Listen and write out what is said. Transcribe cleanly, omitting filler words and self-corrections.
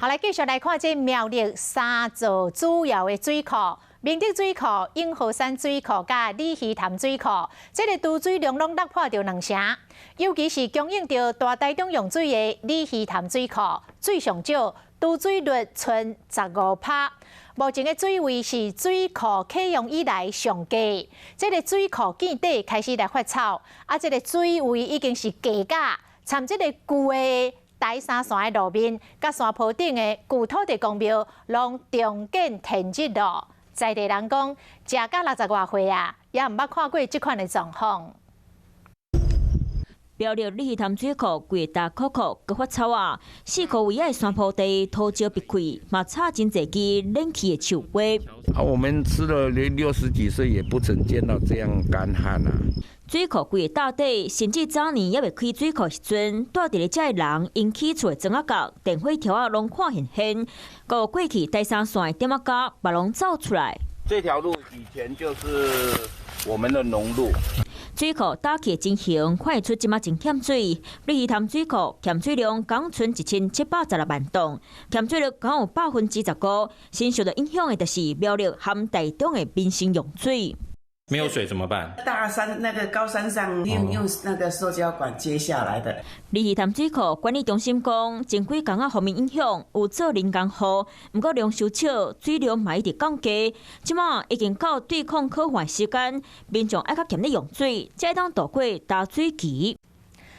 好，來繼續來看這苗栗三座主要的水庫：明德水庫、永和山水庫佮鯉魚潭水庫，這个貯水量攏落破著兩成。尤其是供應著大台中用水的鯉魚潭水庫，水上少，貯水率賰15%。目前的水位是水庫啟用以來上低，這个水庫見底開始來發臭，啊，這个水位已經是低甲，參這个舊的台三線的路面，佮山坡頂的舊土地公廟，攏重見天日囉。在地人講，食甲60外歲啊，也毋捌看過這款的狀況。苗栗鯉魚潭水庫規个焦涸涸，閣發臭啊！四箍圍仔的山坡地土石爿開，嘛插真濟支冷氣的樹瓜。啊，我們吃了60幾歲，也不曾見到這樣乾旱啊！水庫規个大底，甚至早年猶未開水庫時陣，蹛佇咧遮的人，𪜶起厝的磚仔角、電火柱仔攏看現現。閣過去台三線的點仔膠嘛攏走出來。這條路以前就是我們的農路。水庫打起的情形，看會出這馬真欠水。鯉魚潭水庫欠水量剛賰1716萬噸，欠水率剛有15%。先受到影響的，就是苗栗和台中的民生用水。沒有水怎麼辦？大山那個高山上用那個塑膠管接下來的。鯉魚潭水庫管理中心講，前幾工仔鋒面影響有做人工雨，毋過量傷少，水量嘛一直降低。這馬已經到對抗渴旱時間，民眾愛較儉咧用水，才會當渡過乾水期。